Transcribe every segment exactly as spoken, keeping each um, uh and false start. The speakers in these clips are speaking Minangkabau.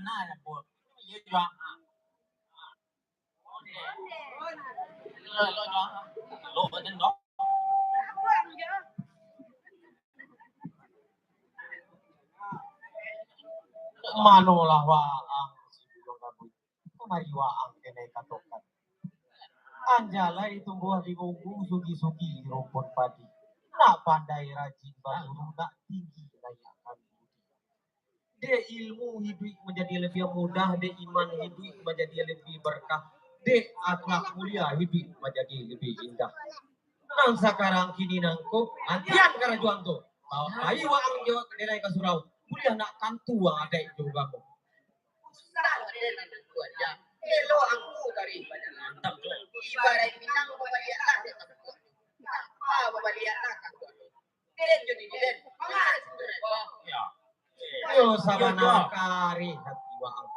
Nah, ya, Bu. Iya, juga. Manolah waang, si Buluang Gabui. Kamari waang denai katokan. Anjalai tumbuah di bungku, sugi-sugi di rumpun padi. Nak pandai rajin baburu, nak tinggi naiakkan budi. Dek ilmu hiduik manjadi labiah mudah, dek iman hiduik manjadi labiah barkah, dek akhlak mulia hiduik manjadi labiah indah. Nan sakarang kini nangko, antian karajoan tu. Bawa pai waang jo denai ka surau, buliah nak tantu ang adaik jo ugamo. Usah den nan tantu aja. Elok angku tarih bajalan. Ibaraik pinang babaliaklah dek ka surau. Napa babaliaklah ka surau. Yo, sabana karih hati waang.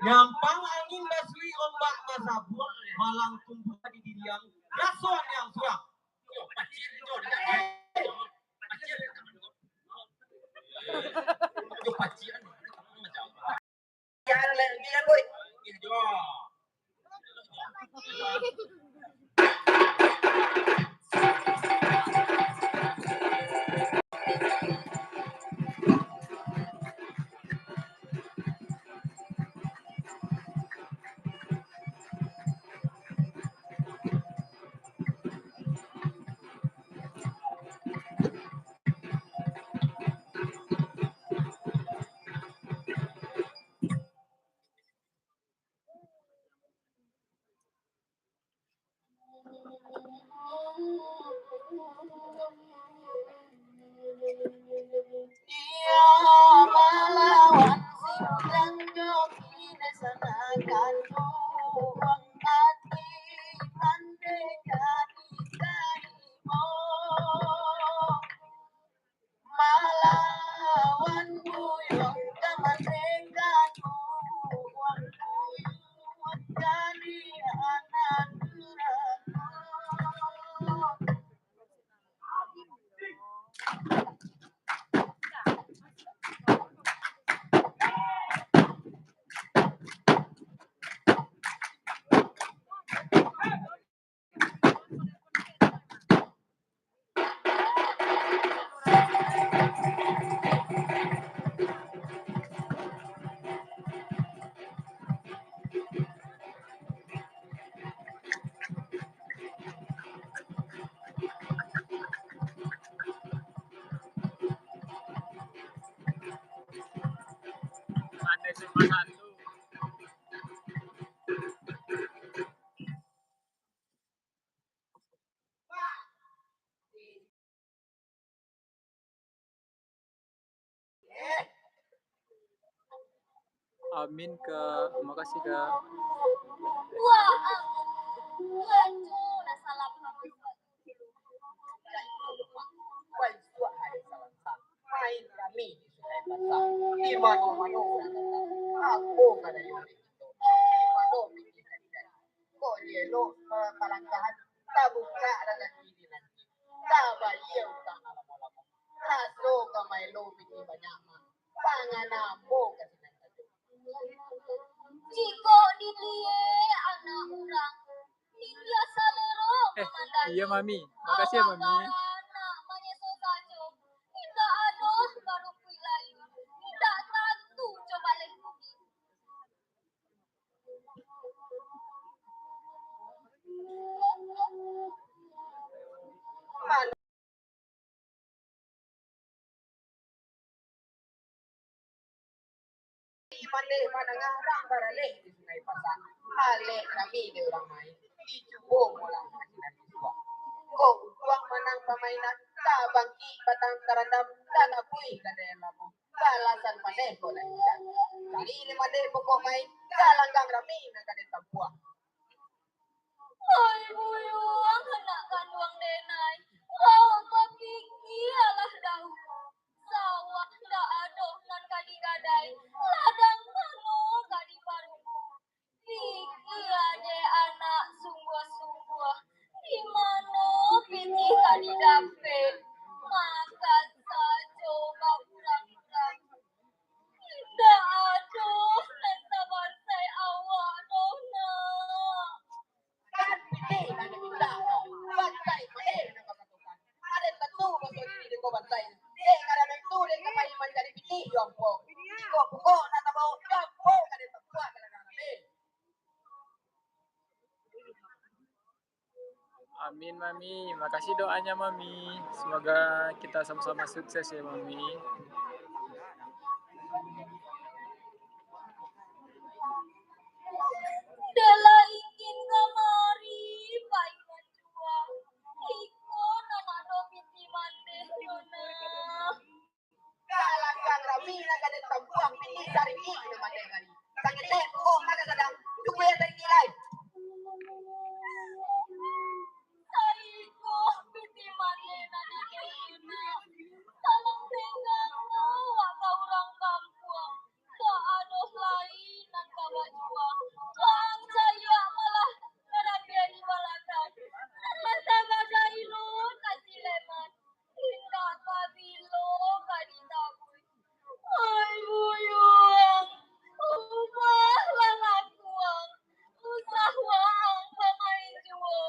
Nyampang angin basuih, ombak basabuang, malang tumbuah di diriang, raso niang surang. Iyo malawan sindang jo kini sanangkan tu, wang ati mandeka di tarimo. Malawan buyuang ka mandeka tu, wang buyuang jadi anak durhaka. Amin, Kak. Makasih, Kak. Wah, aku buat tu dah salah faham. Main rami di Sungai Basah. Di mano-mano urang datang. Apo ka dek urang kito? Di mano piti ka digali? Kok dielok, eh, palangkahan, tabukak razaki di nanti. Tabayia utang nan lamo-lamo. Raso ka maelo piti banyak mah. Pangana ambo ka sinan sajo. Jikok diliek anak urang, indak salero Eh, mamandang. Iya, Mami. Makasih ya, Mami. Awak baranak manyeso sajo. Indak ado barumpuik lai. Indak tantu coba lai bumi. Malek manangah urang baralek di Sungai Basah. Alek rami dek urang main, dicubo molang asinan siswa. Kok ujuang manang pamainan, tabangkik batang tarandam, talabuih gadai labuah. Balasan pandai kok lah indak. Kali ni mandeh pokok main, galanggang rami nan ka ditampuah. Oi buyuang, anak kanduang denai, awak bapikia lah dahulu. Sawah ndak ado nan ka digadai, ladang mano ka diparuku. Pikia dek anak sungguah-sungguah, di mano pitih ka didapek, makan sajo bakurang-kurang. Indak ado nan Amin, Mami. Makasih doanya, Mami. Semoga kita sama-sama sukses ya, Mami. Dalam ingin kamari, pai manjual. Iko nan ado pitih manih tu nah. Galanggang rami nan ka den tampuah, pitih sarikik nan mandai bari. Sangetek puruang nan ka sadang, tunggu yang sarikik lai. Saiko pitih manih nan ado tu nah. Tolong dengar awak ka urang kampuang. Dak ado lai nan ka bajua. Wang caliak malah baratian di balakang. Masa badai lo ka sileman. Indak ka bilo ka ditabuih. Ai buyuang, umah lah lakuang, usah waang bamain juo.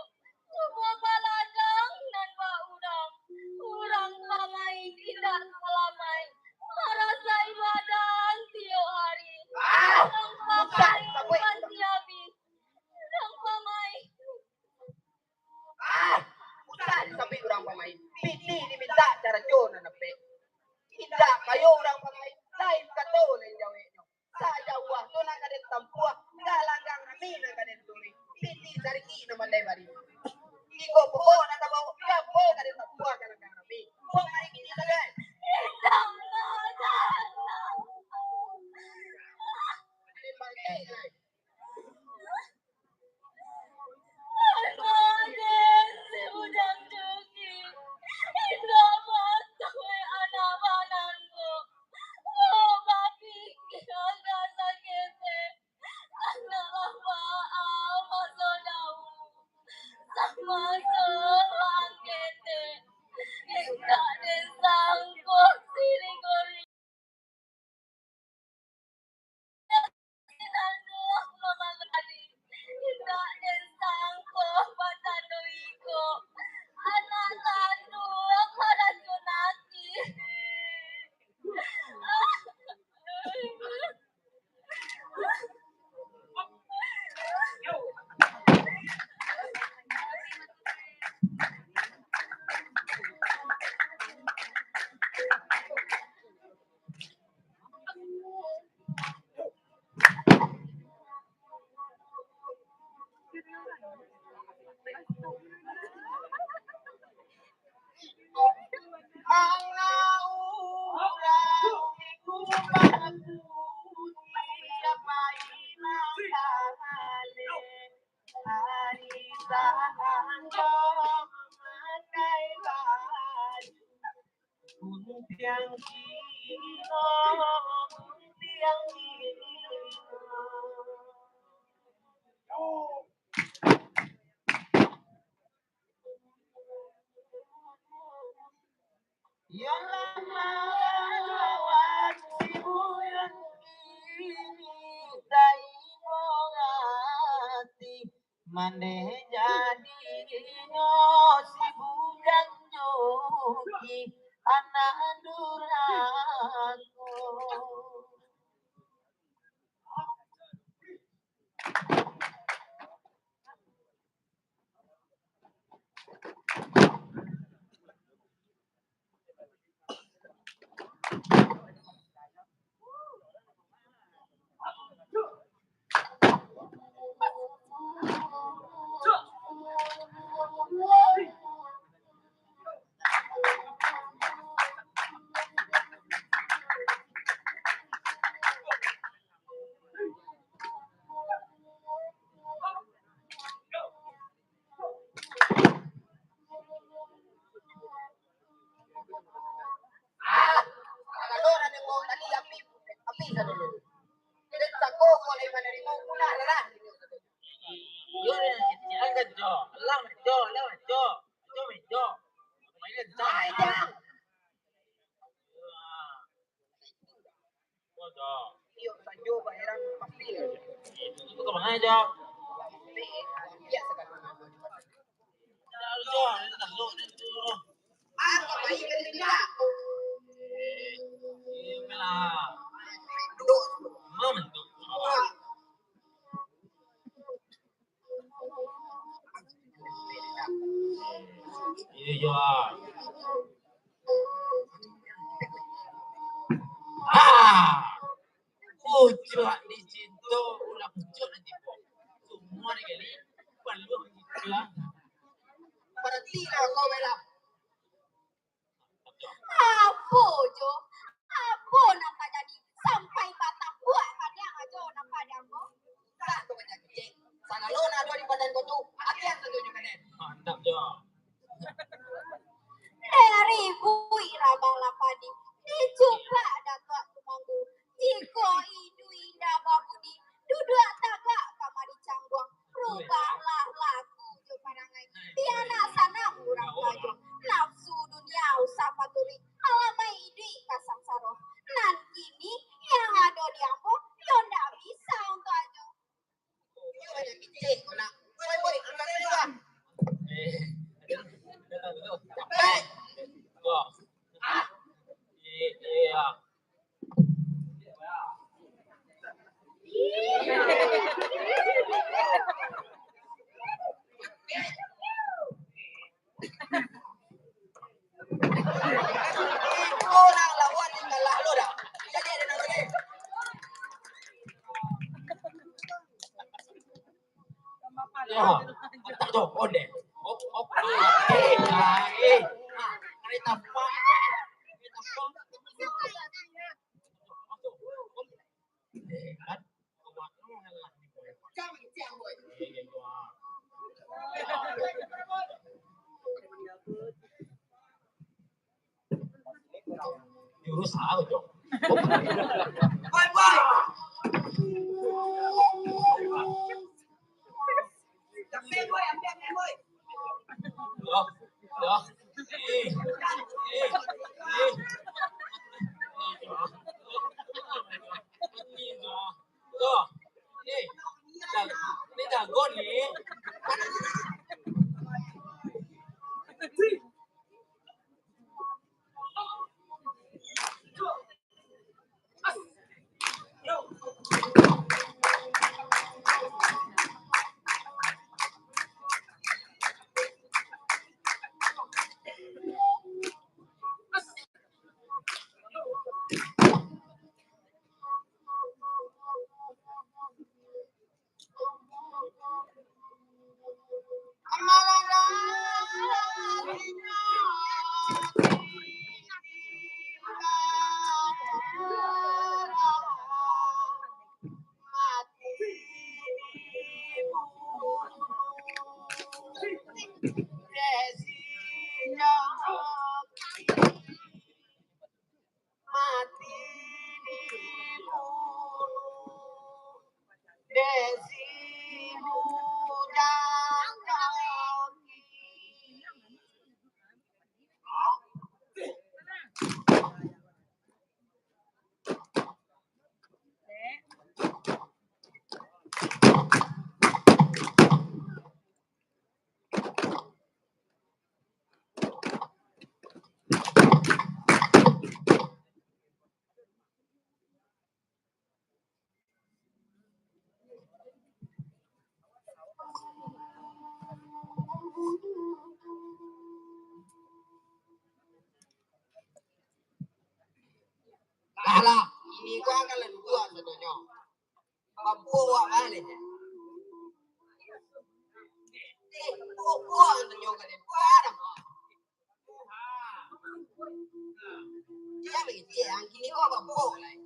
Cubo baladang nan baurang, urang bamain indak salamai, marasai badan tiok hari. Ah, urang bamain pasti abih, urang bamain. Ah, usah disambuik urang bamain. Pitih dimintak carajo nan apek. Indak payo urang bamain, lain kato lain jaweknyo. Sajauah tu nan ka den tampuah, galanggang rami nan ka den turuik. Pitih sarikik nan mandai bari. Iko pokok nan tabao, gapo ka den tampuah galanggang rami. Buang mari kini sagai. Indak, indak, indak. Den bangkek lai. Aduh, si bujang cuki. Indak masuak anak banan ko. Lo bapikir agak sakete. Anak lah baa maso daulu. Samaso lah kete. Indak disangko si Rigori. Yolah mawat si buyuang kini, taingo ati, mandeh jadinyo si bujang juki, anak durhako. Tuak dicinto ulah pucuk nanti ko. Semua ni kali, paluah dicinto. Berhentilah kau, Bella. Apo jo? Apo nan tajadi? Sampai batampuak padiang ajo nan padiang ko. Dak tu banyak kecek. Sagalo nan ado di badan ko tu, agiah sajo jo kaden. Mantap jo. Dari buik rabang lapadi, dicupak Datuak Tumanggu. Jikok iduik indak babudi, duduak tagak ka mari cangguang. Rubahlah laku jo parangai, bia nak sanang urang tuo jo. Nafsu dunia usah paturuik, alah mai iduik ka sansaro. Nan kini, yang ado di ambo, yo ndak bisa untuak ajo. Orang lawan ni kalah lo dah. Jadi ada nak lagi. Ya, tak tahu, onde. Op, op, ah, eh, ah, eh. Ah, kereta apa? Kereta apa? Eh, kan? Jurus apa, Jok? Bye, bye. Loh, loh. Eh, eh, eh. Loh. Eh, ni jago ni. Mati dibunuh dek si bujang kaki. Lah, lah, ini ko angkalan dua sadonyo. Babuak baliak. Eh, buak-buak tu nyo ka dibuak. Jan mangecek, ang kini ko babuak lai.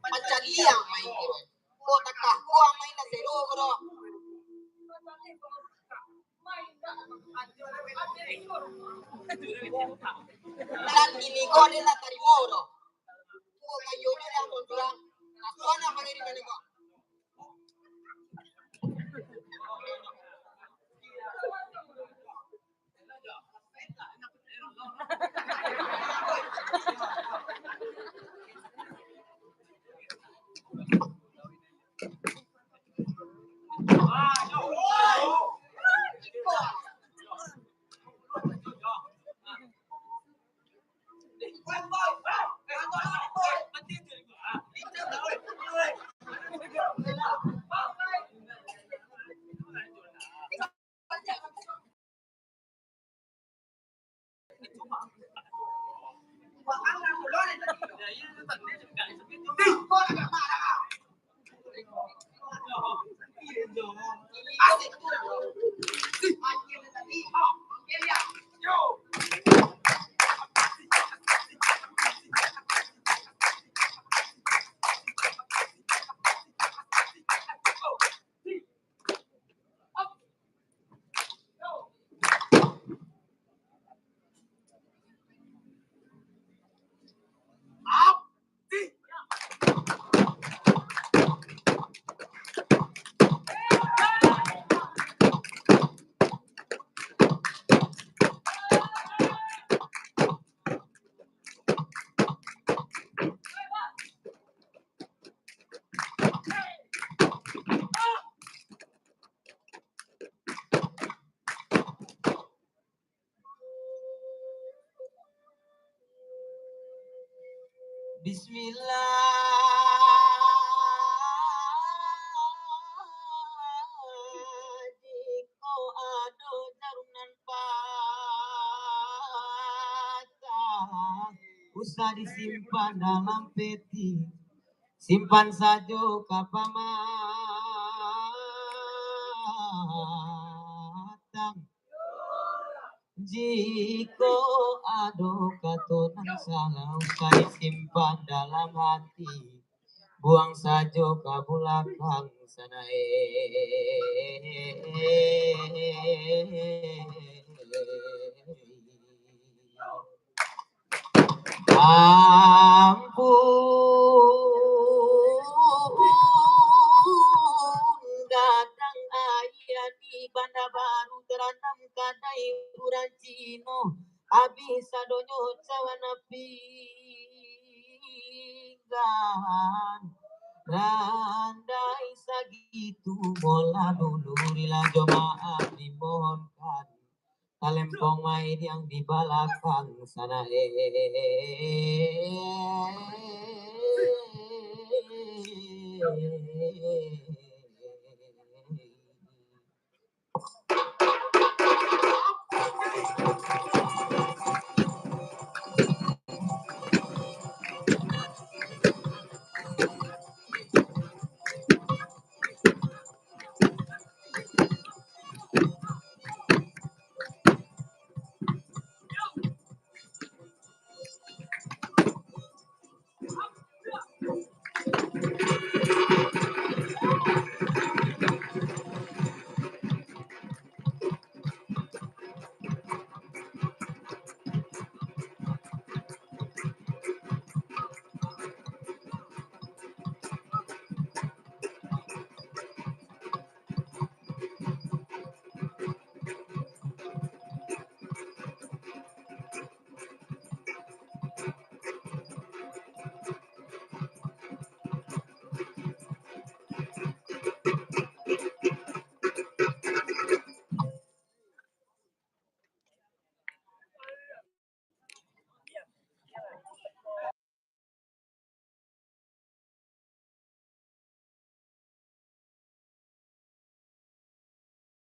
Pancaliang main ko. Ko takah ko main nan zero ko doh. Nan kini ko ado lah tarimo doh. Ko kayo ni lah ko surang. Asuah nak mari di mana ko? Bismillah. Jiko ado jarum nan patah, usah disimpan dalam peti. Simpan sajo ka pamatang. Jiko ado kato nan salah, usah disimpan dalam hati. Buang sajo ka bulakang sana, eh. Ampun, gadang aia di Banda Baru, taranam kadai urang Cino, abih sadonyo cawana pinggan. Randai sagitu mola dulu, rila jo maaf dimohonkan. Talempong mairiang di balakang sana, eh.